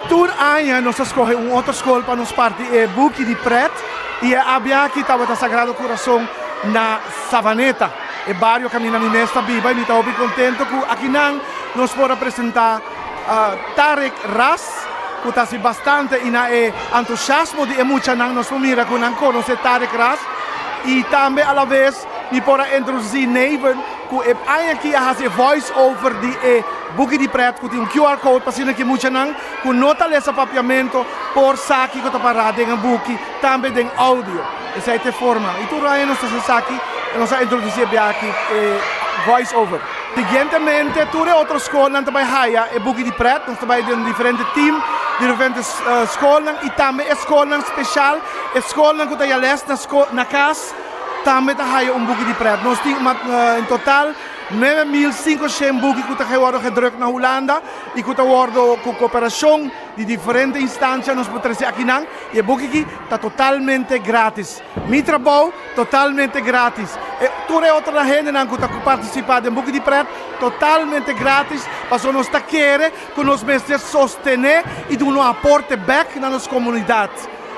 Tur aña nos ta scoge un otro scol pa nos parti e buki di pret y e abia aki tabata Sagrado Corazon na Savaneta, e bario caminda mi mes ta biba y mi ta hopi contento cu akinan nos por a presenta Tarek Ras cu ta haci bastante y na e entusiasmo di e muchanan nos por mira cu nan conoce Tarek Ras y tambe alavez mi por a introduci Neven cu e aña aki a haci e voice over di e buki di pret cu tin un QR code pa asina ki muchanan cu no ta lesa papiamento por sa kico ta para den e buki tambe den audio. Esey ta e forma y tur aña nos ta haci esaki y nos a introduci e bia aki e voice over. Siguientemente tur e otro scolnan ta bay haya e buki di pret, nos ta bay den diferente team di diferente scolnan y tambe e scolnan special, e scolnan cu ta ya les na cas. Tambe ta haya un buki di pret. Nos tin en total 9500 buki ku ta wòrdu gedruk na Hulanda i ku ta wòrdu ku koperashon di diferente instansha nos por trese akinan i e buki aki ta totalmente gratis. Mi trabou totalmente gratis. E tur e otro hendenan ku ta partisipá den buki di pret totalmente gratis pasobra nos ta kere ku nos mester sostené i duna un aporte bèk na nos komunidat.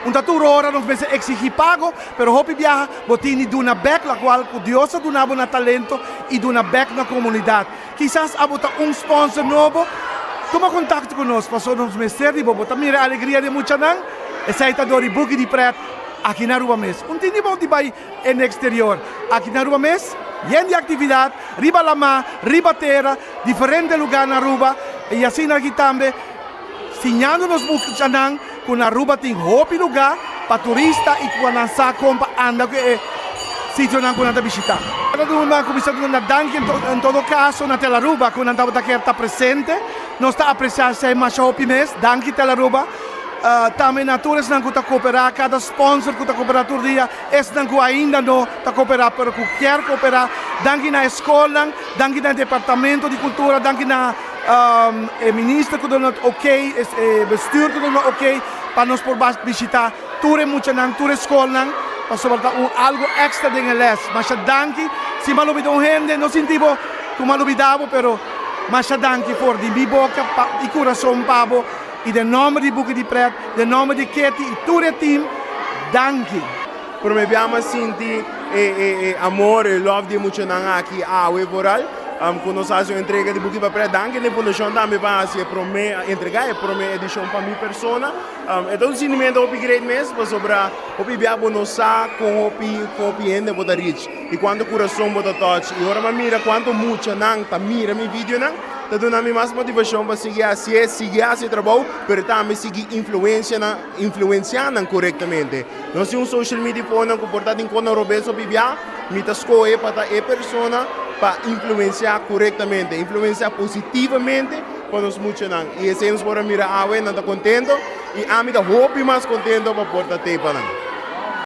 Un ta tur ora nos mester exigi pago, pero hopi biaha bo tin di duna bek locual cu Dios a duna bo na talento y duna bek na comunidad. Kisas abo ta un sponsor nobo, tuma contacto cu nos pasobra nos mester di bo. Bo ta mira e alegria di e muchanan? Esey ta dor di buki di pret aki na Aruba mes. Un tin di bo di bay en exterior. Aki na Aruba mes yen di actividad, riba lama, riba tera, diferente lugar na Aruba y asina aki tambe. Siñando nos muchanan ku na Aruba tin hopi lugá pa turista i ku nan sa kon pa anda ku e sitionan ku nan ta bishitá. Ta duna kuminsá duna danki en todo kaso na Telaruba ku nan tabata kier ta presente. Nos ta apresiá esei masha hopi mes. Danki Telaruba. Tambe na tur esnan ku ta koperá, kada sponsor ku ta koperá tur dia, esnan ku ainda no ta koperá pero ku kier koperá. Danki na e skolnan, danki na e departamento di kultura, danki na. E minister ku duna ok, e bestuur ku duna ok pa nos por bas bishita tur e muchanan, tur e skolnan pasobra ta un algo extra den e les. Masha danki. Si mi a lubida un hende no sinti bo ku mi a lubida bo pero masha danki for di mi boka pa i kurason pa bo i den nomber di Buki di Pret, den nomber di Ketty i tur e team, danki. Prome bia mi a sinti e amor, e love di e muchanan aki awe vooral. Ku nos hasi un entrega di buki pa pret. Danki na e fundashon tambe pa hasi e prome, entrega e prome edishon pa mi persona. E ta un sintimentu hopi great mes pasobra hopi bia bo no sa kon hopi kon hopi hende bo ta reach i kuantu kurason bo ta touch. I ora mi a mira kuantu muchanan ta mira mi videonan ta duna mi mas motivashon pa sigui hasié, sigui hasi e trabou pero tambe sigui influensia nan, influensia nan korektamente. Nos tin un social media fonan ku por ta tin kona robes hopi bia, mi ta skohe pa ta e persona pa influensiá korektamente, influensiá positivamente pa nos muchanan. I esei nos por a mira awe, nan ta kontento i ami ta hopi mas kontento pa por ta tei pa nan.